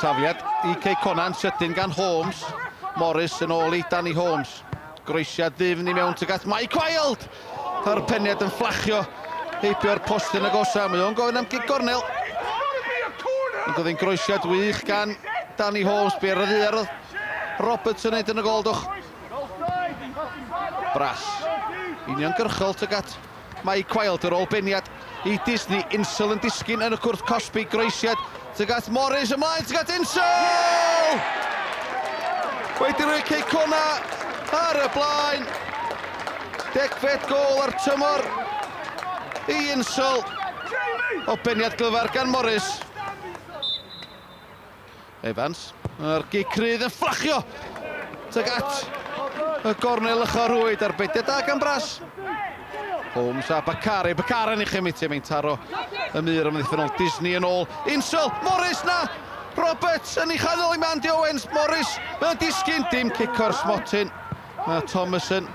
Tafiad i Cei Conan, sydyn gan Holmes. Morris yn ôl i Danny Holmes. Groesiad ddyfn i mewn tuag at Mike Wilde! A'r peniad yn fflachio heibio'r postyn agosa. Mae o'n gofyn am gig gornel. Ond oedd hi'n groesiad wych gan Danny Holmes. Be ar y ddaear oedd Roberts yn neud yn y gol, dwch. Brass. Uniongyrchol tuag at Mike Wilde ar ôl beniad i Disney. Insel yn disgyn yn y cwrt cosbi. Groesiad tuag at Morris ymlaen tuag at Insel! Wedi rhoi Cei Cona ar y blaen. Degfed gôl ar tymor i Insel. O beniad glyfar gan Morris. Evans, a'r gic rydd yn fflachio tuag at y gornel ucha rwyd a'r bediad da gan Brass. Holmes a Bakare, Bakare yn ei chymryd mae'n taro y mur amddiffynnol Disney yn ôl. Insel, Morris na! Roberts yn ei chanol i Mandy Owens, Morris mae'n disgyn, dim cic o'r smotyn. Mae Thomason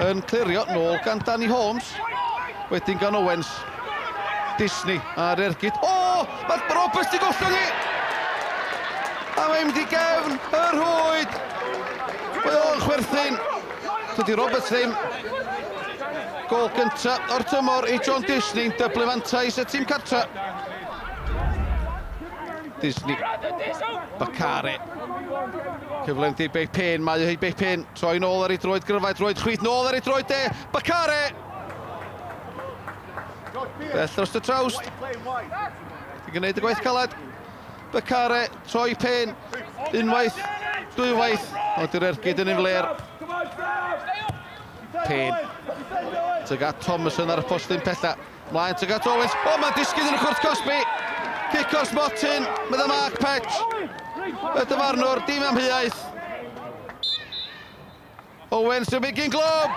yn clirio nôl gan Danny Holmes. Wedyn gan Owens. Disney ar ergyd. O! Mae Roberts di gollwng hi! A mae'n mynd i gefn y rhwyd! Mae o'n chwerthin. Dydy Roberts ddim. Gol gyntaf o'r tymor i John Disney yn dyblu fantais y tîm cartra. Disney. Bakare. Cyfle i Bei Pen, mae o Bei Pen. Troi nôl ar ei droed gryfau, droed chwith, nôl ar ei droed de. Bakare! Bell dros y trawst. Ti'n gwneud y gwaith caled. Bakare, troi pen. Unwaith, dwywaith. Ond i'r ergyd yn ei fler. Pen. Tyga Thomason ar y postyn pella. Mlaen tuag at Owens. O, mae'n disgyn yn y cwrt cosbi. Cic o'r smotyn, medda Mark Petch. Y dyfarnwr, dim amheuaeth. Owens yn bigyn glwb.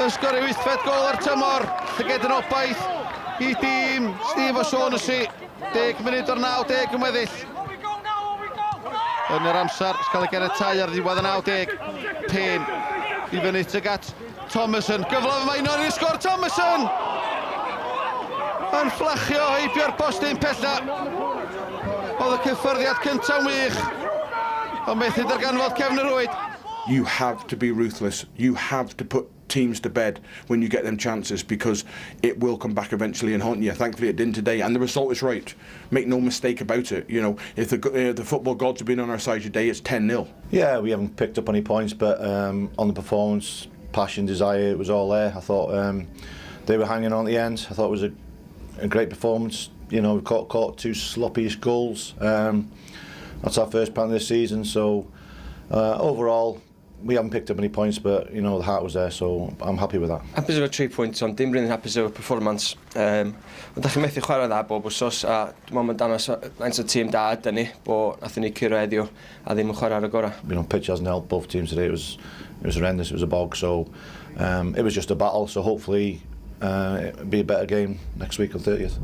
Ysgor ei wythfed gol ar tymor. Llyged yn obaith i dîm Steve O'Shaughnessy. 10 munud o'r 90 yn weddill. Yn yr amser, cael ei ganiatáu ar ddiwedd y 90. Pen i fyny tuag at Thomason, gyfle fy Maynor i sgor Thomason! Yn fflachio heibio'r postyn pella. Oedd y cyffyrddiad cyntaf wych, ond methu darganfod cefn y rhwyd. You have to be ruthless. You have to put teams to bed when you get them chances because it will come back eventually and haunt you. Thankfully, it didn't today, and the result is right. Make no mistake about it. You know, if the the football gods have been on our side today, it's 10-0. Yeah, we haven't picked up any points, but on the performance, passion, desire, it was all there. I thought they were hanging on at the end. I thought it was a, a great performance. You know, we caught, caught two sloppy goals. That's our first penalty this season, so overall, we haven't picked up any points, but you know the heart was there, so I'm happy with that. Hapus efo 3 pwynt, ond dim rili'n hapus efo performance. Ond da chi'n methu chwarae dda bob wsos, a dwi'n meddwl mae'n dangos faint o tîm da ydyn ni, bo nathon ni curo heddiw a ddim yn chwarae ar y gorau. Pitch hasn't helped both teams today. It was horrendous. It was a bog, so it was just a battle. So hopefully it'll be a better game next week on 30th.